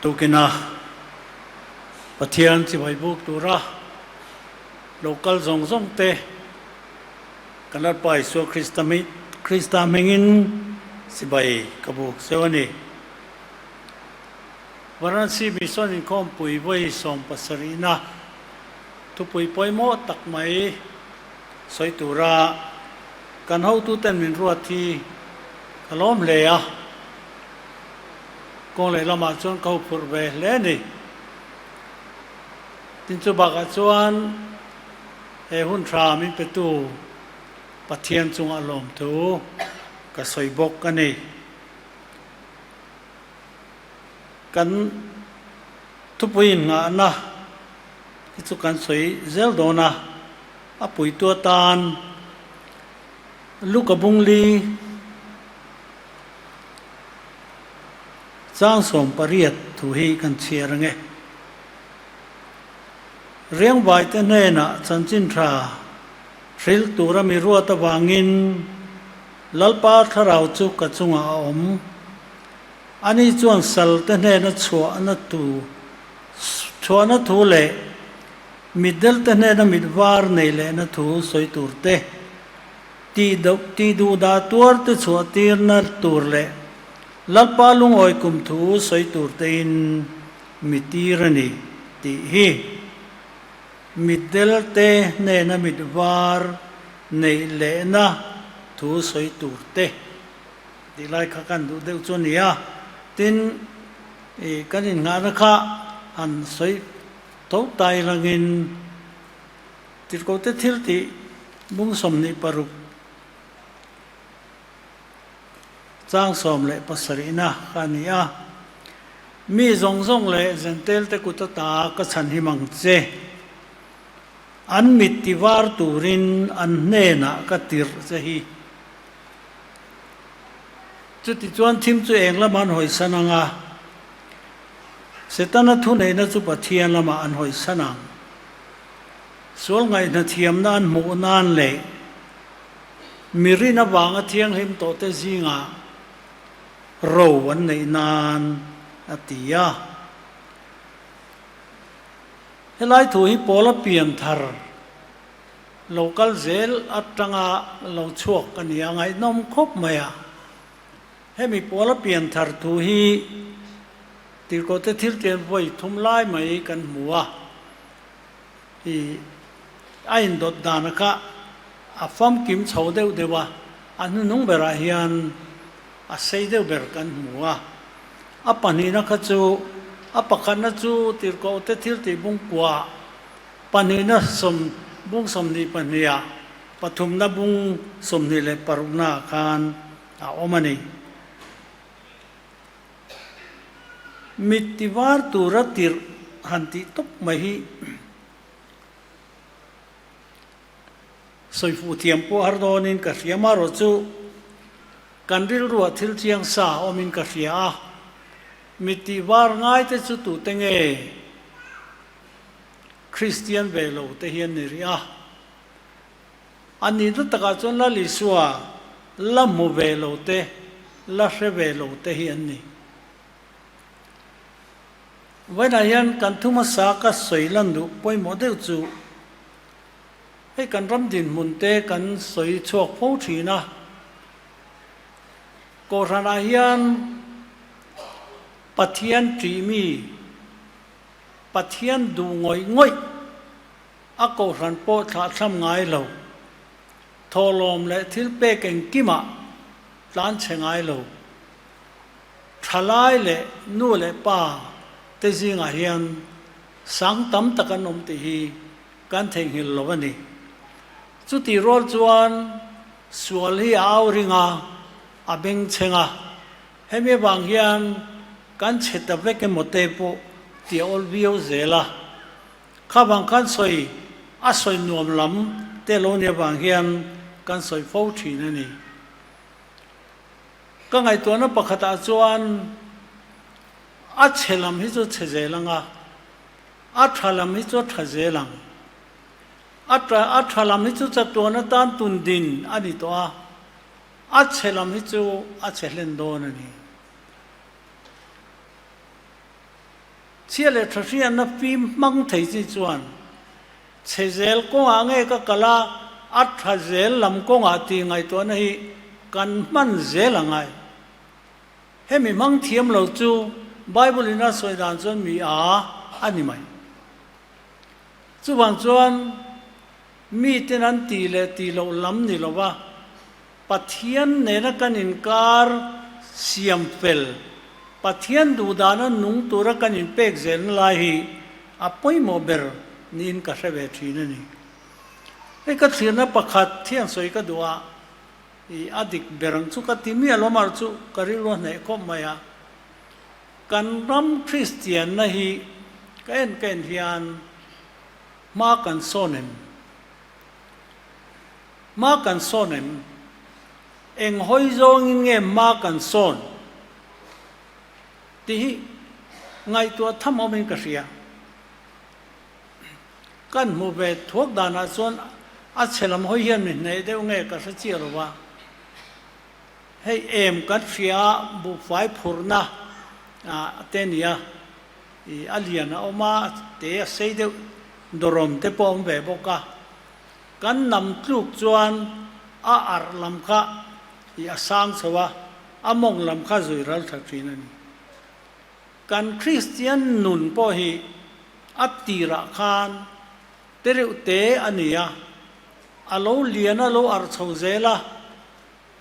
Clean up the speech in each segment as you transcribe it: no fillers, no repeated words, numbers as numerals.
Tukina Pathian chibai buk tura lo kal zawng zawng te kan Lalpa Isua Krista Krista hmingin chibai ka buk zeuh a ni. Varanasi Mission inkhawmpui vawi sawmpasarihna thupui pawimawh tak mai sawi tura kan hotuten min ruat hi ka lawm hle a. Kawng leh lamah chuan ka huphurh ve hle a ni. Tin chu bakah chuan he hun tha min petu Pathian chungah lawmthu ka sawi bawk a ni. Kan thupui innghahna hi chu kan sawi zel dawn a, a puitu atan Luka Bungli, Chang 18 thu hi kan chhiar ang e. Riangvaite hnenah chanchin tha hrilh tura mi ruat avangin Lalpa thlarau chu ka chungah a awm. Ani chuan salte hnena chhuahna thu chhuahna thu leh mitdelte hnena mit var nei lehna thu sawi tur te, Tih deuh tih duh dah tuar te chhuah tirna tur leh Lalpa lungawi kum thu sawi tur tein mi tir a ni tih hi mitdel te hnena mit var neih lehna thu sawi tur te tih lai kha kan duh deuh chu a ni a. Tin, ih kan innghahna kha han sawi tho tai langin Tirhkohte thil tih bung 26 chang 17na kha a ni a, Mi zawng zawng leh Zentelte kut ata ka chhan him ang che. An mit ti var turin an hnenah ka tirh che hi. Chutichuan thim chu eng lamah an hawisan ang a, Setana thuneihna chu Pathian lamah an hawisan ang. Sual ngaihna thiamna an hmuh nan leh mi rin avanga thianghlim tawhte zingah ro an neih nan a ti a. Helai thu hi Paula pianthar lo kal zel atanga lo chhuak a ni a, ngaihnawm khawp mai a. Hemi Paula pianthar thu hi Tirhkohte thiltian vawi thum lai mai kan hmu a. I a indawt dan kha a famkim chho deuh deuh a, a hnuhnung berah hian a sei deuh ber kan hmu a. A pahnihna kha chu a pakhatna chu Tirhkohte thil tih bungkua pahnihna sawm bung 22ah pathumna bung 26naah khan a awm a ni. Mit ti var tura tirh han tih tawp mai hi sawi fuh thiam pawh har dawnin ka hria marawh chu kan rilruah thil chiang sa awmin ka hria a, mit tih var ngai te chu tute nge Kristian ve lo te hian ni rih a, a nihna takah chuan Lal Isua la hmu ve lo te, la hre ve lo te hi an ni. Vawiinah hian kan thu hmasa ka sawi lan duh pawimawh deuh chu hei kan ram dinhmun te kan sawi chhuak fo thin a, Kohhranah hian Pathian ṭih mi, Pathian duh ngawih ngawih a kohhran pawh thlahthlam ngai lo, thawhlawm leh thil pek engkimah tlan chhe ngai lo. Thalai leh nu leh pa te zingah hian sang tam tak an awm tih hi kan theihnghilh lo a ni. Chutih rual chuan sual hi a au ring a, a bengchheng a, hemi avang hian kan chhe ta vek emaw te pawh tih a awl viau zel a. Kha vang khan sawi a sawi nuam lam te lo nih avang hian kan sawi fo thin a ni. Ka ngaihtuahna pakhatah chuan a chhe lam hi chu chhe zel ang a, a tha lam hi chu a tha zel ang. A tha a tha lam hi chu chatuan atan tun din a ni tawh a, a chhe lam hi chu a chhe hlen dawn a ni. Chhia leh tha hriatna fim hmang thei chi chuan chhe zel kawngah nge ka kal a, a tha zel lam kawngah tih ngaihtuahna hi kan hman zel a ngai. Hemi hmang thiam lo chu Bible in a sawi dan chuan mi a a ni mai. Chuvang chuan miten an tih leh tih loh lam ni lova Pathian nena kan inkar siam fel, Pathian duhdana nung tura kan inpek zelna lai hi a pawimawh ber niin ka hre ve thin a ni. Hei ka thlirna pakhat thian sawi ka duh a, i a dik ber ang chu ka ti miah lo mar chu ka rilru a hneh khawp mai a. Kan ram Kristianna hi ka en ka en hian hma kan sawn em? Hma kan sawn em? Eng hawi zawngin nge hma kan sawn? Tih hi ngaihtuah tham awmin ka hria. Kan hmuh ve thuak danah chuan a chhe lam hawi hian mi hneh deuh nge ka hre chiah lo va. Hei em kan hria a, buhfai phurhna te nia, ih a lian a awm a, te a sei deuh dawrawm te pawh a awm ve bawk a. Kan nam tluk chuan a arh lam kha i a sang chho a, a mawng lam kha zui ral tha thin a ni. Kan Kristian nun pawh hi a tirah khan te reuh te a ni a, a lo lian a lo arh chho zel a,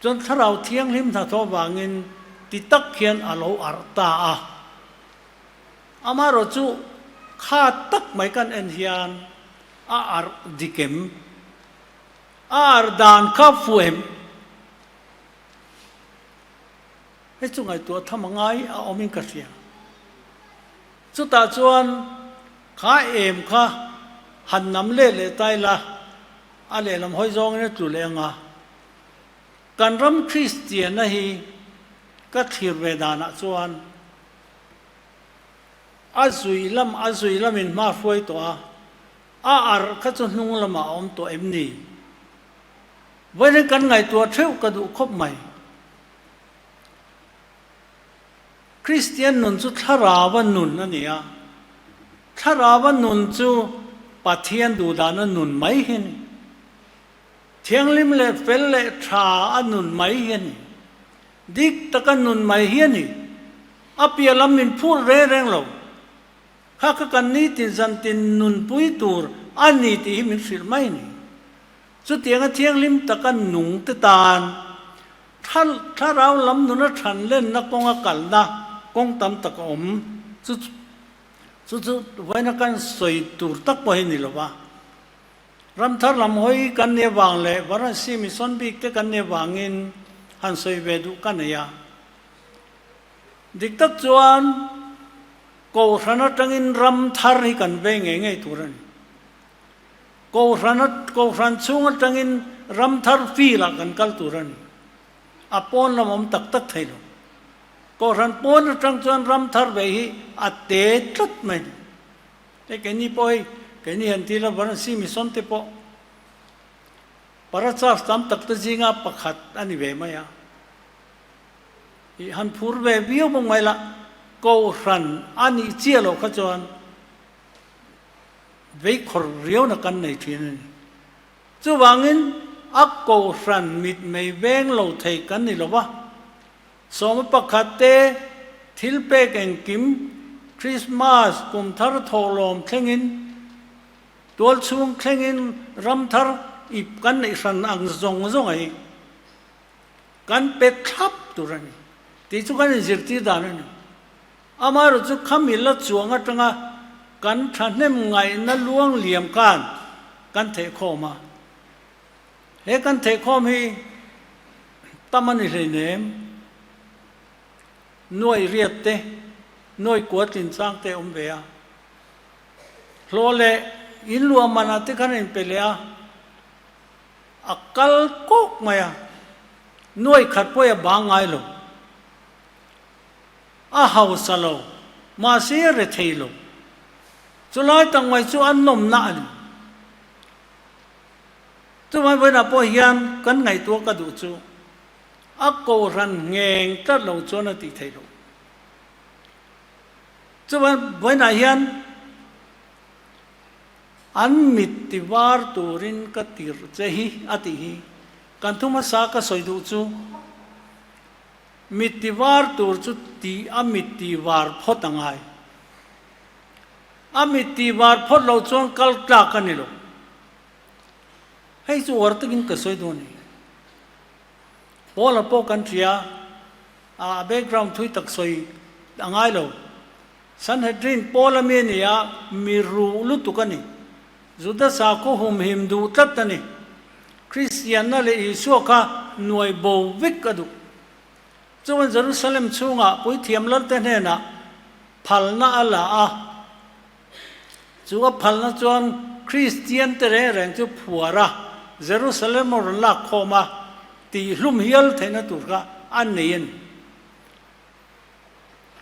chuan Thlarau Thianghlim hnathawh vangin ti tak hian a lo arh ta a. Amaherawhchu chu kha tak mai kan en hian A arh dik em? A arh dan kha fuh em? Hei chu ngaihtuah tham a ngai a awmin ka hria. Chutah chuan kha em kha han nam leh leh ta ila, a lehlam hawi zawngin a tlu leh ang a. Kan ram Kristianna hi ka thlir ve danah chuan A zui lam a zui lamin hma hruai tawh a, a arh kha chu hnung lamah a awm tawh em ni? Vawiin kan ngaihtuah theuh ka duh khawp mai. Kristian nun chu thlarava nun a ni a, thlarava nun chu Pathian duhdana nun mai hi a ni. Thianghlim leh fel leh tha a nun mai hi a ni. Dik taka nun mai hi a ni. A piah lam min phur reng reng lo. Kha kha kan nitin zantin nunpui tur a ni tih hi min hrilh mai a ni. Chutianga thianghlim taka nung te tan thlarau lam nuna than lenna kawnga kalna kawng tam tak a awm. Chu chu chu vawiina kan sawi tur tak pawh hi ni lo va. Ramthar lam hawi kan nih avang leh Varanasi mission bik te kan nih avangin han sawi ve duh ka nei a. Dik tak chuan Kohhran atangin ramthar hi kan vei ngei ngei tur a ni. Kohhran Kohhran chhung atangin ramthar field ah kan kal tur a ni. A pawn lam awm tak tak thei lo. Kohhran pawn atang chuan ramthar ve hi a te tlat mai a ni. Hei keini pawh hei, keini han ti la Varanasi Mission te pawh Parachurch tam tak te zinga pakhat a ni ve mai a. Ih han phur ve viau bawk mai la, Kohhran a nih chiah loh kha chuan veikhawr riauna kan nei thin a ni. Chuvangin a Kohhran mitmei veng lo thei kan ni lo va, Sawma pakhat te thil pek engkim Krismas kum thar thawhlawm thlengin, tual chhung thlengin ram thar ip kan neih hran ang zawng zawng a hi kan pe thlap tur a ni tih chu kan inzirtir dan a ni. Amaherawh chu khami la chuang atanga kan thahnem ngaihna luang liam khan kan thehkhawm a. He kan thehkhawm hi tam a ni hleinem, nuai riat te, nuai kua tlin chang te a awm ve a. Hlawh leh in luah manah te khan a inpe leh a, a kal kawk mai a, nuai khat pawh hi a bang ngai lo, a hausa lo, mahse a rethei lo. Chulai tak mai chu a nawmna a ni. Chuvang vawiinah pawh hian kan ngaihtuah ka duh chu a kohhran ngheng tlat lo chuan a tih theih loh. Chuan vawiinah hian an mit ti var turin ka tirh che hi a tih hi kan thu hmasa ka sawi duh chu mit ti var tur chu tih a mit ti var phawt a ngai. A mit ti var phawt loh chuan kal tlak a ni lo. Hei chu uar takin ka sawi dawn a ni. Paula pawh kan hria a, a background thui tak sawi a ngai lo. Sanhedrin Paula mi a ni a, mi ruh lutuk a ni. Juda sakhaw humhim duh tlat a ni. Kristianna leh Isua kha nuai bo vek a duh. Chuan Jerusalem chhungah puithiam lalte hnenah phalna a la a. Chu a phalna chuan Kristiante reng reng chu phuar a, Jerusalem a rawn lak khawm a, tihhlum hial theihna tur kha a nei a ni.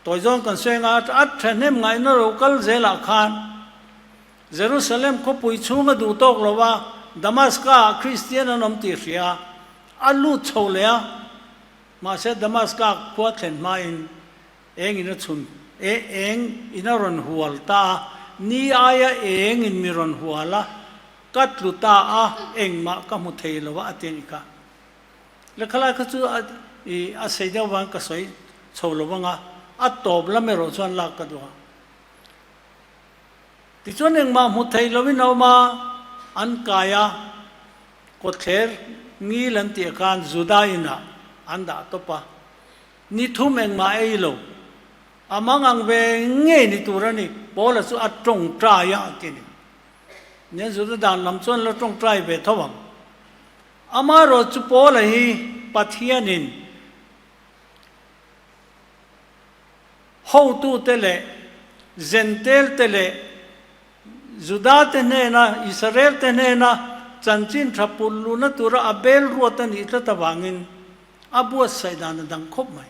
Tawi zawng kan sawi anga a thahnem ngaihna lo kal zelah khan Jerusalem khawpui chhung a duh tawk lo a, Damaska-ah Kristian an awm tih hria a lut chho leh a, mahse Damaska khua thlen hmain Eng in a chhun e, eng in a rawn hual ta a, ni aia eng in mi rawn hual a, ka tlu ta a, engmah ka hmu thei lo a, a ti a nih kha. Lehkha lai kha chu a i a sei deuh vang ka sawi chho lo vang a, a tawp lam erawh chuan lak ka duh a. Tichuan engmah hmu thei lovin a awm a, an kai a, kawtthler ngil an tih khan Juda inah an dah tawp a. Ni thum engmah ei lo. A mang ang ve ngei ni tur a ni. Paula chu a tawngtai a a ti ni. Nia Juda dan lam chuan la tawngtai ve tho ang. Amaherawh chu Paula hi Pathianin hotute leh Zentelte leh Juda-te hnena, Israel-te hnena chanchin tha pulh luhna tura a bel ruat a nih tlat avangin a buatsaih dan a dang khawp mai.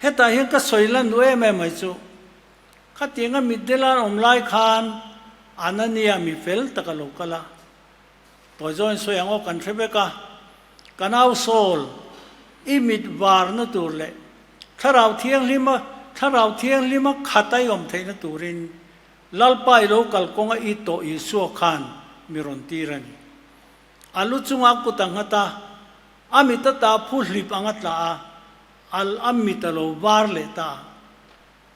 Hetah hian ka sawi lan duh em em mai chu, khatianga mitdel an awm lai khan Anania mi fel tak a lo kal a, tawi zawhin sawi ang aw kan hre vek a, ka nau Saul, i mit varna tur leh Thlarau Thianghlima Thlarau Thianghlima khat a i awm theihna turin Lalpa i lo kal kawnga i tawh Isua khan mi rawn tir a ni. A lu chunga kut a nghat a, a mit ata phu hlip ang a tla a, al a mit a lo var leh ta a.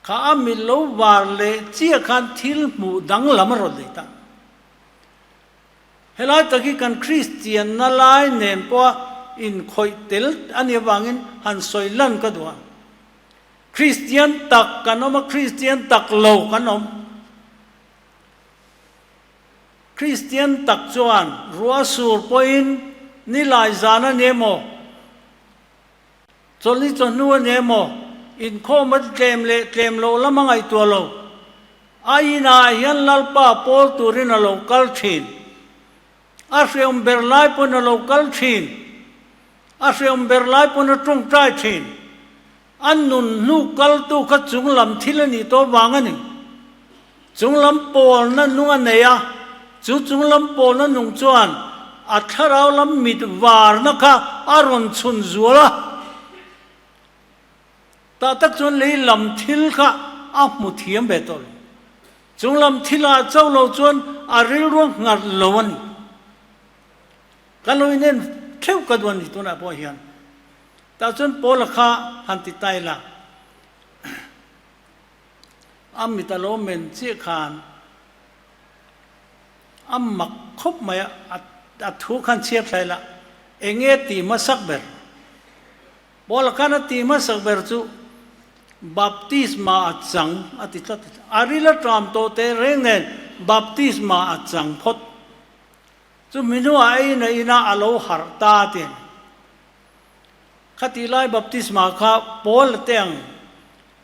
Kha a mit lo var leh chiah khan thil hmuh danglam a rawn nei ta. Helai tak hi kan Kristianna lai nen pawha inkhawih tel a nih avangin han sawi lan ka duh a. Kristian tak kan awm a, Kristian tak lo kan awm. Kristian tak chuan ruah sur pawhin nilai zan a ni emaw, chawlhni chawhnu a ni emaw, inkhawm a tlem leh tlem loh lam a ngaihtuah lo. A inah hian Lalpa pawl turin a lo kal thin. A hreawm ber lai pawn a lo kal thin. A hreawm ber lai pawn a tawngtai thin. A nun hnu kaltu kha chunglam thil a nih tawh vang a ni. Chunglam pawlna nung a nei a, chu chunglam pawlna nung chuan a thlarau lam mit varna kha a rawn chhun zual a. Tah tak chuan lei lam thil kha a hmu thiam ve tawh lo. Chung lam thilah chauh lo chuan a rilru a nghat lo a ni. Kan lo inen theuh ka duh a ni tunah pawh hian. Tah chuan Paula kha han ti ta ila, a mit a lo men chiah khan a mak khawp mai a, a thu khan chhiar thla ila, eng nge tih hmasak ber? Paula khan a tih hmasak ber chu baptisma a chang a ti tlat a, a ril a ṭam tawh teh reng nen baptisma a chang phawt. Chu mi hnuah ei na inah a lo harh ta a ti a ni. Khatih lai baptisma kha Paula te ang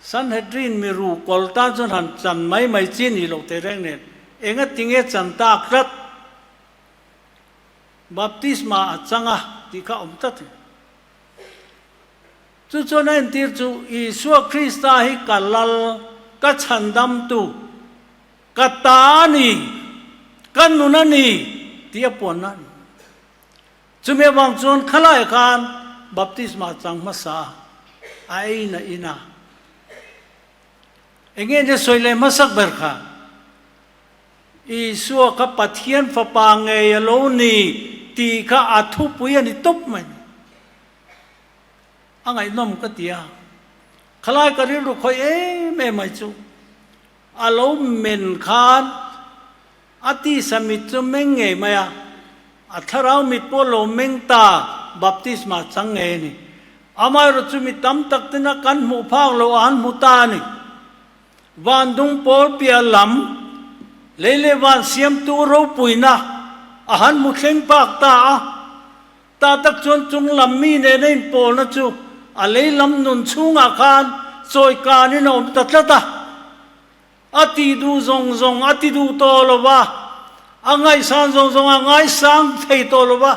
Sanhedrin mi ru kawl tan chuan han chan mai mai chi nih loh teh reng nen enga tinge chan tak tlat. Baptisma a chang a tih kha awm tlat a ni. Chu chuan a entir chu Isua Krista hi ka lal, ka chhandamtu, ka ta a ni, ka nun a ni tih a puanna a ni. Chumi avang chuan khalaiah khan baptisma chang hmasa a ei na in a. Enge nia sawi leh hmasak ber kha? Isua kha Pathian Fapa ngei a lo ni tih kha a thupui a ni tawp mai. A ngaihnawm ka ti a, khalai ka rilru khawih em em mai chu a lo men khan a tisa mit chu meng ngei mai a, a thlarau mit pawh lo meng ta baptisma chang ngei a ni. Amaherawh chu mi tam tak tena kan hmuh phak loh a han hmu ta a ni. Van dung pawl piah lam, lei leh van siamtu ropuina a han hmu thleng phak ta a. Tah tak chuan chung lam mi nena inpawlna chu a lei lam nun chhungah khan chawi kanin a awm ta tlat a. A tih duh zawng zawng a ti duh tawh lo va, a ngaihsan zawng zawng a ngaisang thei tawh lo va,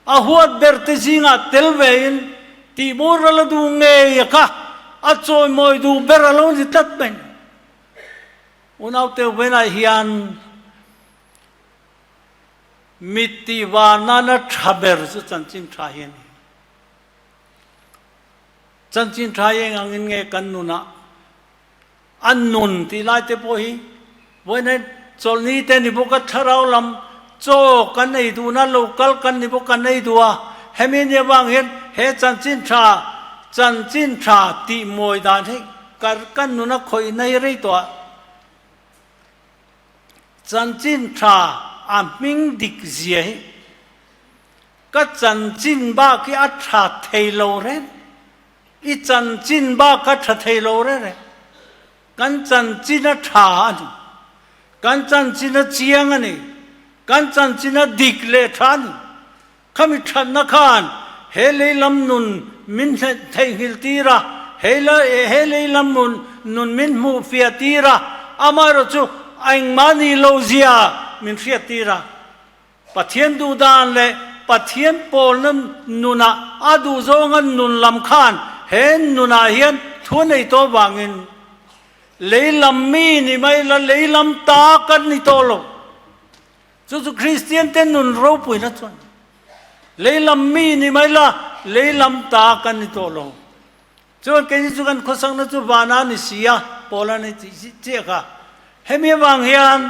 a huat ber te zingah tel vein tihboral a duh ngei a kha a chawimawi duh ber a lo ni tlat mai. Unaute venah hian Mit tih var nana tha ber chu chanchin tha hi a ni. Chanchin tha hi eng angin nge kan nunah a nun tih lai te pawh hi vawiin hian chawlhni te ni bawk a, thlarau lam chaw kan ei duhna lo kal kan ni bawk kan ei duh a, hemi nia vang hian he chanchin tha chanchin tha tih mawi dan hi kan nuna khawih nei rei tawh a. Chanchin tha a hming dik zia hi ka chanchin bak hi a tha thei lo reng, i chanchin bak kha tha thei lo reng reng. Kan chanchin a tha a ni, kan chanchin a chiang a ni, kan chanchin a dik leh tha a ni. Khami thatna khan he lei lam nun min theihnghilh tir a, he lei lam nun min hmuh fiah tir a, amaherawh chu engmah ni lo zia min hriat tir a. Pathian duhdan leh Pathian pawlna nunah a duhzawnga nun lam khan he nunah hian thu nei tawh vangin lei lam mi ni mai la lei lam ta kan ni tawh lo. Chu chu Kristian te nun ropuina chuan lei lam mi ni mai la, lei lam ta kan ni tawh lo. Chuan keini chu kan khawsakna chu vana ni si a, Paula ni tih chiah kha. Hemi avang hian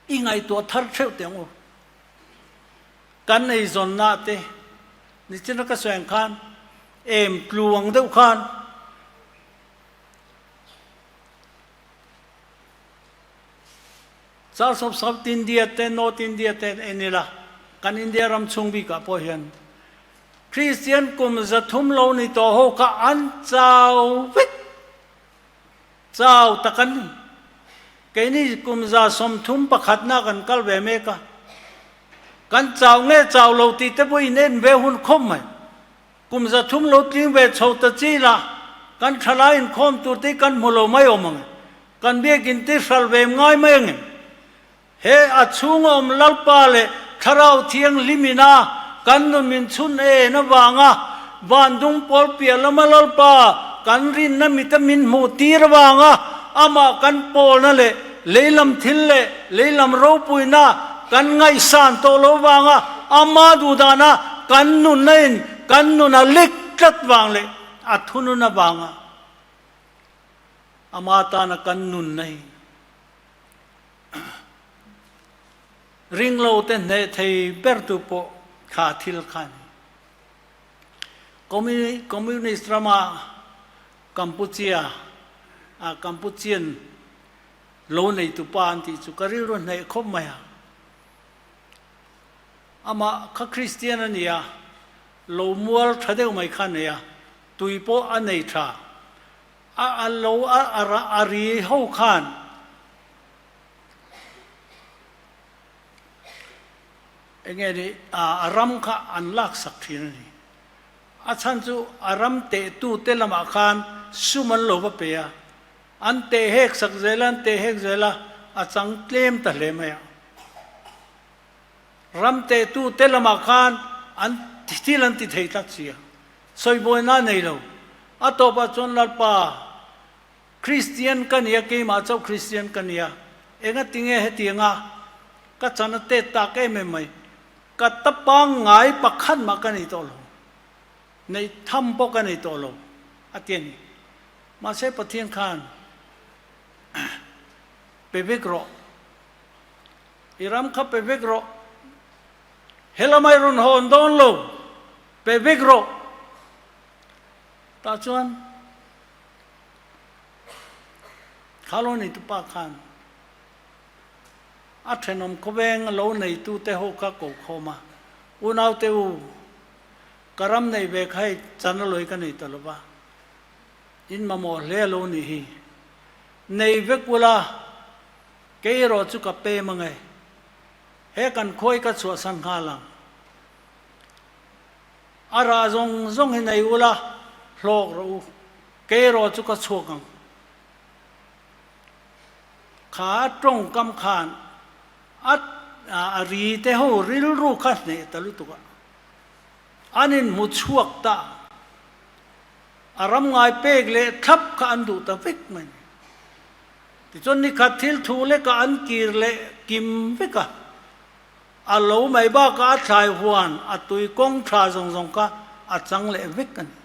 i ngaihtuah thar theuh teh ang u. Kan eizawnna te nichina ka sawi ang khan em tlu ang deuh khan South of South India te North India te en ila, kan India ram chhung bikah pawh hian Kristian kum 300 lo ni tawh ho kha an chau vek, chau tak an ni. Keini kum 31 na kan kal ve mek a, kan chau nge chau lo tih te pawh in en ve hun khawp mai. Kum 300 lo tling ve chho ta chi la, kan thalai inkhawm tur te hi kan hmu lo mai awm ang e. Kan biakin te hral ve ngai mai ang em? He a chhunga awm Lalpa leh Thlarau Thianghlim ina kan nun min chhun en avanga Vandung pawl piah lama Lalpa kan rinna mita min hmuh tir avanga amah kan pawlna leh leilam thil leh leilam ropuina kan ngaihsan tawh lo vanga ama duhdana kan nunna in kan nun a lek tlat vang leh a thunun avanga Ama tana kan nunna hi ringlo te hneh thei bertu pawh kha thil kha a ni. Communist rama Kampuchea a Kampuchian lo neitu pa an tih chu ka rilru hneh khawp mai a. Amah kha Kristian a ni a, lo mual tha deuh mai kha a nei a, tui pawh a nei tha. A a lo a a ri ho khan enge ni a ram kha an lak sak thin a ni. A chhan chu a ram tehtu te lamah khan sum an lo va pe a, an teh hek sak zel a, an teh hek zel a, a chang tlem ta hle mai a. Ram tehtu te lamah khan an thil an ti thei tlat si a. Sawibuaina nei lo. A tawpah chuan Lalpa, Kristian ka nia, keimah chauh Kristian ka nia, engatinge hetianga ka chan a tet tak em em mai, ka ta pangngai pakhat mah ka nei tawh lo, neih tham pawh ka nei tawh lo, a ti a ni. Mahse Pathian khan pe vek rawh, i ram kha pe vek rawh, helamah i rawn hawn dawn lo, pe vek rawh. Tah chuan kha lo neitupa khan a thenawm khawveng lo neitute ho kha ko khawm a, Unaute u, ka ram neih ve kha hei chan a lawi ka nei ta lo va, in mamawh hle a lo nih hi. Nei vek ula, kei erawh chu ka pem ange. He kan khuai ka chhuahsan nghal ang. A rah zawng zawng hi nei ula, hlawk rawh u, kei erawh chu ka chhuak ang. Kha a tawngkam khan a a ri te ho rilru kha hneh ta lutuk a, an inhmu chhuak ta. A ram ngai pek leh thlap kha an duh ta vek mai. Tichuan nikhat thil thu lekah an kir leh kim vek a. A lo mai bakah a thlai huan a tui kawng tha zawng zawng kha a chang leh vek a ni.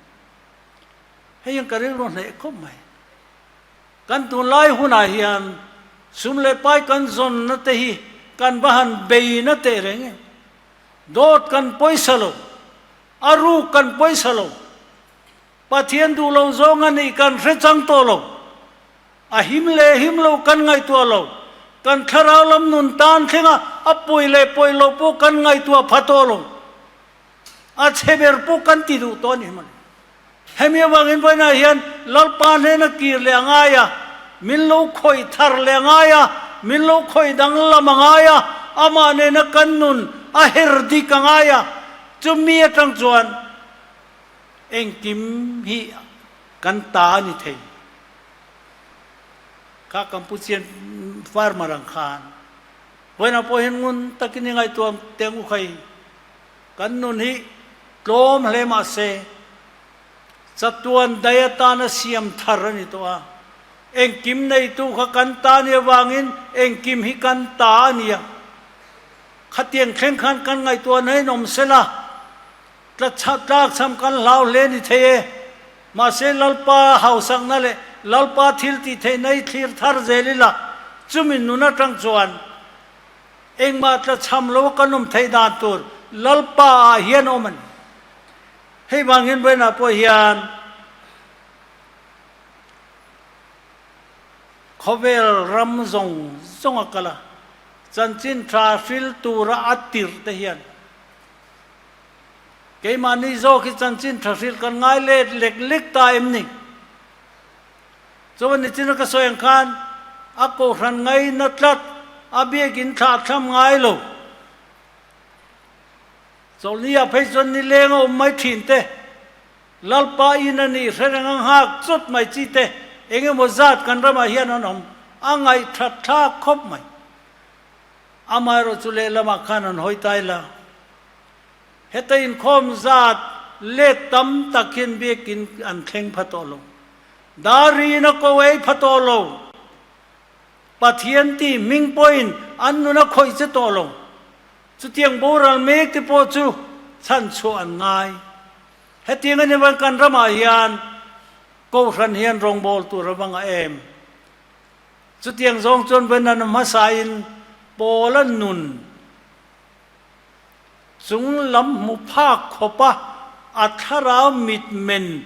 Hei hian ka rilru hneh khawp mai. Kan tunlai hunah hian sum leh pai kan zawnna te hi kan va han bei na teh reng em? Dawt kan pawisa lo, a ruk kan pawisa lo, Pathian duh lo zawng a nih kan hre chang tawh lo. A him leh him lo kan ngaihtuah lo. Kan thlarau lam nun tan thlenga a pawi leh pawi lo pawh kan ngaihtuah pha tawh lo. A chhe ber pawh kan ti duh tawh a ni mawle. Hemi avangin vawiinah hian Lalpa hnena kir leh a ngai a, min lo khawih thar leh a ngai a, min lo khawih danglam a ngai a, amah nena kan nun a her dik a ngai a, chumi atang chuan Engkim hi kan ta a ni thei. Kha Kampuchian farmer ang khan vawiinah pawh hian ngun takin i ngaihtuah teh ang u khai. Kan nun hi tlawm hle mah se chatuan daih atana siam thar a ni tawh a. Engkim neitu kha kan ta nia vangin engkim hi kan ta a nia. Khatiang thleng khan kan ngaihtuah na in awm sela. Tlakchham kan hlau hle ni thei e. Mahse Lalpa hausakna leh Lalpa thil tih theihna hi thlir thar zel ila, chumi nun atang chuan engmah tlachham lo a kan awm theih dan tur Lalpa ah hian awm a ni. Hei vang hian vawiinah pawh hian khawvel ram zawng zawng a kal a, chanchin tha hril tura a tirh te hian Keimahni zawk hi chanchin tha hrilh kan ngai let lek lek ta em ni? Chuan nichina ka sawi ang khan a kohhran ngaina tlat, a biakin thlah thlam ngai lo. Chawlhniah phei chuan nileng a awm mai thin te, Lalpa in a nih hre reng a nghak chawt mai chi te eng emaw zat kan ramah hian an awm, a ngaihthat thlak khawp mai. Amaherawhchu lehlamah khan an hawi tai la. Heta inkhawm zat let tam tak hian biakin an thleng pha tawh lo. Dar riin a ko ei pha tawh lo. Pathian tih hming pawhin an nun a khawih che tawh lo. Chutiang boral mek te pawh chu chhanchhuah an ngai. Hetiang a ni vang kan ramah hian Kohhran hian rawngbâwl tur a va ngah em? Chutiang zawng chuan Brennan hmasain Paula nun chung lam hmu phak khawpa a thlarau mit men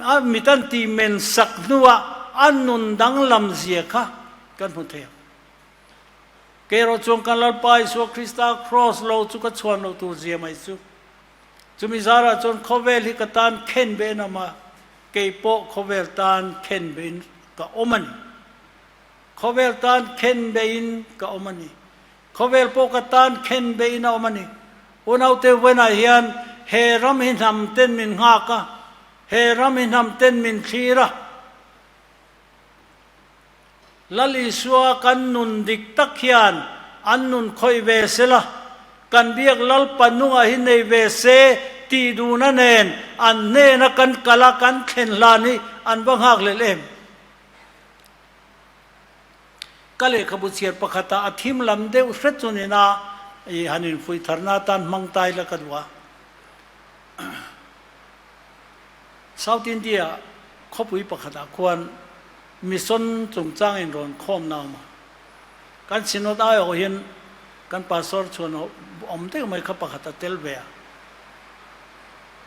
a mit an tih men sak hnuah a nun danglam zia kha kan hmu thei ang. Kei erawh chuan kan Lalpa Isua Krista Kraws lo chu ka chhuan loh tur zia mai chu. Chumi zarah chuan khawvel hi ka tan khen be en awm a, kei pawh khawvel tan khen bein ka awm a ni. Khawvel tan khen bein ka awm a ni. Khawvel pawh ka tan khen bein a awm a ni. Unaute Wenah hian he ram hi hnam ten min nghak a, he ram hi hnam ten min thlir a. Lal Isua kan nun dik tak hian an nun khawih ve sela, kan biak Lalpa nungah hi nei ve se tih duhna nen an hnena kan kal a, kan thlen hlan hi an va nghak lel em? Ka lehkhabu chhiar pakhatah a thim lam deuh hret chu nina i han infuih tharna atan hmang tai la ka duh a. South India. Khawpui pakhatah khuan mission chungchang in rawn khawm na awm a. Kan Synod aiawh hian kan Pastor chhuan awm deuh mai kha pakhat a tel ve a.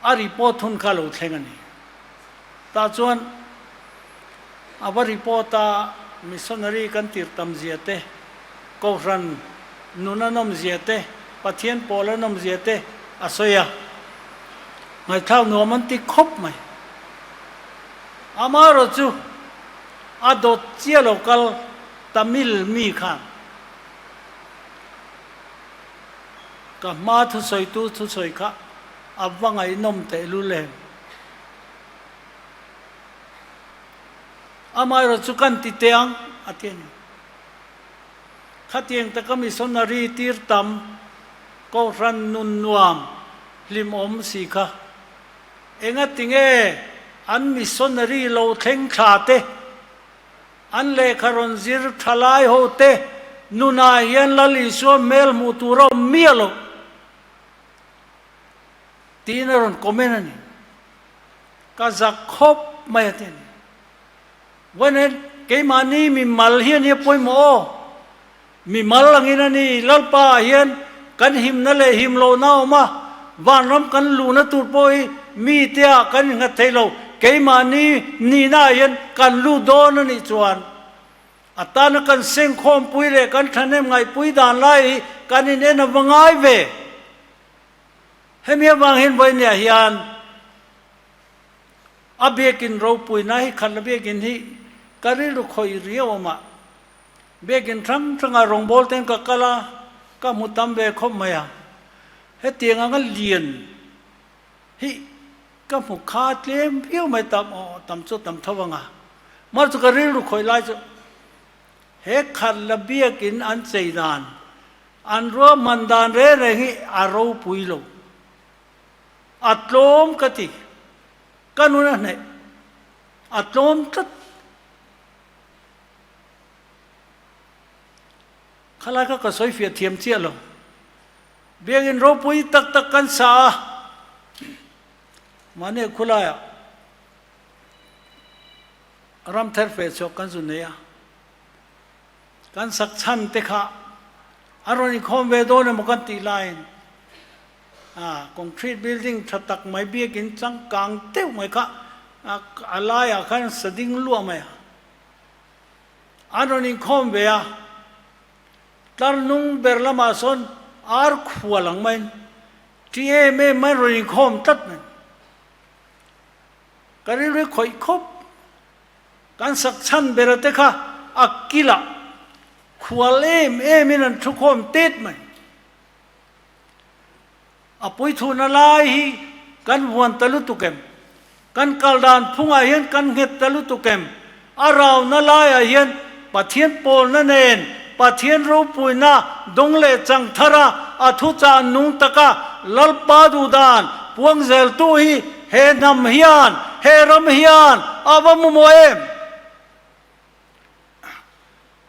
A report hun kha lo thleng a ni. Tah chuan a va report a, missionary kan tir tam zia te, Kohhran nun a nawm zia te, Pathian pawl a nawm zia te a sawi a. Ngaihthlak nuam an ti khawp mai. Amaherawh chu a dawt chiah lo kal Tamil mi khan ka hma thusawitu thusawi kha a va ngaihnawm tehlul em. Amaherawh chu kan ti teh ang a ti a ni. Khatiang taka missionary tir tam Kohhran nun nuam hlimawm si kha engatinge an missionary lo thleng thla te, an lehkha rawn zir tha lai ho te nunah hian Lal Isua hmel hmuh tur a awm miah lo tiin a rawn comment a ni. Ka zak khawp mai a ti a ni. Vawiin keimahni mimal hi a nia pawimawh aw. Mimal angin a ni, Lalpa ah hian kan himna leh him lohna a awm a, vanram kan luhna tur pawh hi mite ah kan innghat thei lo, keimahni nihna ah hian kan lut dawn a nih chuan a tana kan sengkhawmpui leh kan thahnem ngaihpui dan lai hi kan in en a va ngai ve. Hemi avang hian vawinia hian a biakin ropuina hi khat la biakin hi ka rilru khawih riau awm a, Biakin hrang hrangah rawngbâwl ten ka kal a, ka hmu tam ve khawp mai a. Hetiang anga lian hi ka hmu kha tlem viau mai tam aw tam chu tam tho ang a. Mar chu ka rilru khawih lai chu he khat la biakin an chei dan, an ruahman dan reng reng hi a ropui lo. A tlawm ka ti. Ka nun a hnaih. A tlawm tlat. Khalai kha ka sawi fiah thiam chiah lo. Biakinn ropui tak tak kan sa a, mahni khulaiah ram ther feh chhuak kan zu nei a, kan sak chhan te kha a rawn inkhawm ve dawn emaw kan tih laiin concrete building tha tak mai biakinn changkang deuh mai kha a laiah khan sa ding luah mai a. An rawn inkhawm ve a, tlar nung ber lamah sawn ar khual ang maiin ṭi em em mai an rawn inkhawm tlat mai. Ka rilru hi khawih khawp, kan sak chhan bera te kha a kilah khual em emin an thu khawm tet mai. A puithuna lai hi kan vuan ta lutuk em? Kan kal dan phungah hian kan nghet ta lutuk em? A rauna laiah hian Pathian pawlna nen Pathian ropuina dawng leh chang thara a thuchah nung taka Lalpa duhdan puang zeltu hi he hnam hian, he ram hian a va mamawh em?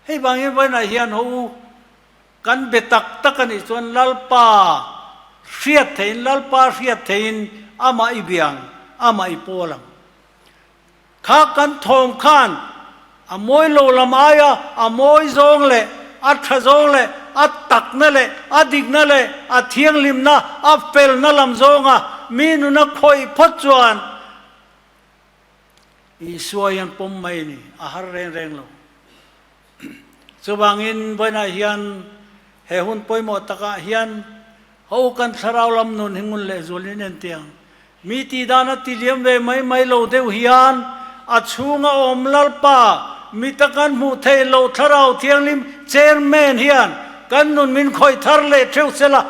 Hei vangin vawiinah hian haw u. Kan be tak tak a nih chuan Lalpa hriat theihin, Lalpa hriat theihin amah i bia ang, amah i pawl ang. Kha kan thawm khan a mawi lo lam aia a mawi zawng leh a tha zawng leh a takna leh a dikna leh a thianghlimna, a felna lam zawnga mi nuna khawih phawt chuan Isua hian pawm mai a ni, a har reng reng lo. Chuvangin vawiinah hian he hun pawimawh takah hian ho kan thlarau lam nun hi ngun leh zualin en tih ang. Mi tih dan a ti liam ve mai mai lo deuh hian a chhunga awm Lalpa mi ta kan hmuh theih loh Thlarau Thianghlim Chairman hian kan nun min khawih thar leh theuh sela,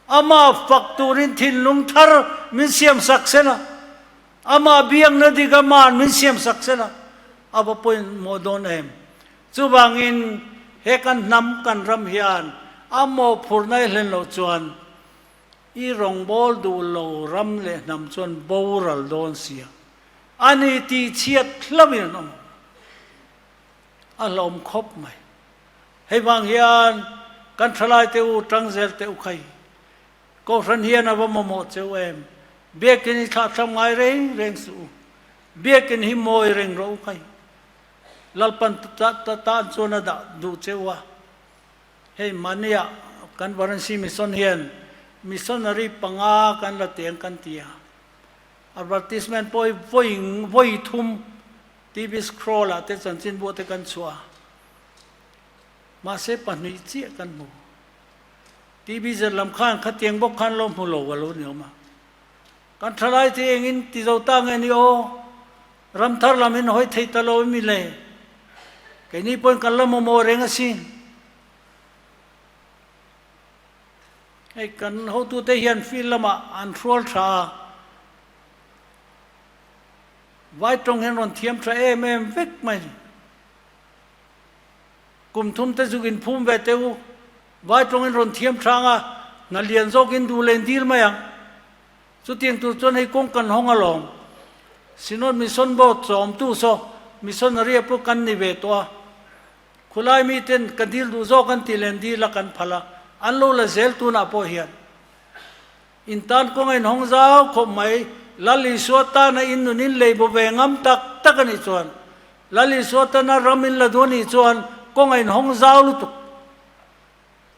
amah fak turin thinlung thar min siam sak sela. Amah biakna dik ama'n min siamsak sela, a va pawimawh dawn em? Chuvangin he kan hnam kan ram hian a mawhphurhna i hlen loh chuan i rawngbâwl duh lo ram leh hnam chuan boral dawn sia a ni tih chhiat hlauhin an awm ang. A hlauhawm khawp mai. Hei vang hian kan thalaite u tangzel teh u khai. Kohhran hian a va mamawh cheu em? Biakin i thlahthlam ngai reng reng suh u. Biakin hi mawi reng rawh u khai. Lalpan tan chuan a dah duh che u a. Hei mahniah kan Varanasi Mission hian missionary panga kan la teng kan ti a. Advertisement pawh hi vawi vawi thum TV scroll ah te chanchinbu te kan chhuah a. Mahse pahnih chiah kan hmu. TV zet lam khan khatiang bawk khan lo hmu lo a lo ni awm a. Kan thalai te engin ti zo ta nge ni aw? Ramthar lam in hawi thei ta lo emi le? Keini pawhin kan la mamawh reng asin. Hei kan hotute hian field lamah an hrual tha a, vai tawng hian rawn thiam tha em em vek mai ni. Kum thum te zuk in phum ve teh u, vai tawng in rawn thiam tha ang a, hna lian zawk in duh len dil mai ang. Chutiang tur chuan hei kawng kan hawng alawm. Synod Mission Board chawmtu saw missionary a pawh kan ni ve tawh a. Khulai miten ka dil duh zawk an tih len dil a kan phal a, an lo la zel tunah pawh hian. In tan kawng a inhawng zau khawp mai, Lal Isua tana in nun in lei bo ve ngam tak tak a nih chuan, Lal Isua tana ram in la duh a nih chuan kawng a inhawng zau lutuk.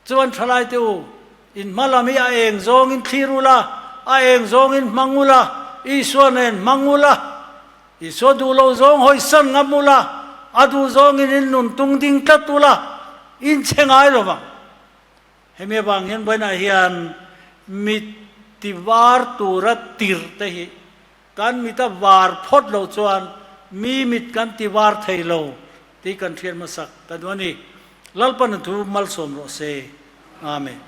Chuan thalai te u, in hma lam hi a eng zawngin thlir ula, a eng zawngin hmang ula, Isua nen hmang ula, Isua duh lo zawng hawisan ngam ula, a duh zawngin in nun tung ding tlat ula, in chhe ngai lo vang. Hemi avang hian vawiinah hian mit ti var tura tirh te hi kan mit a var phawt loh chuan mi mit kan ti var thei lo tih kan hriat hmasak ta duh a ni. Lalpan a thu malsawm rawh se. Amen.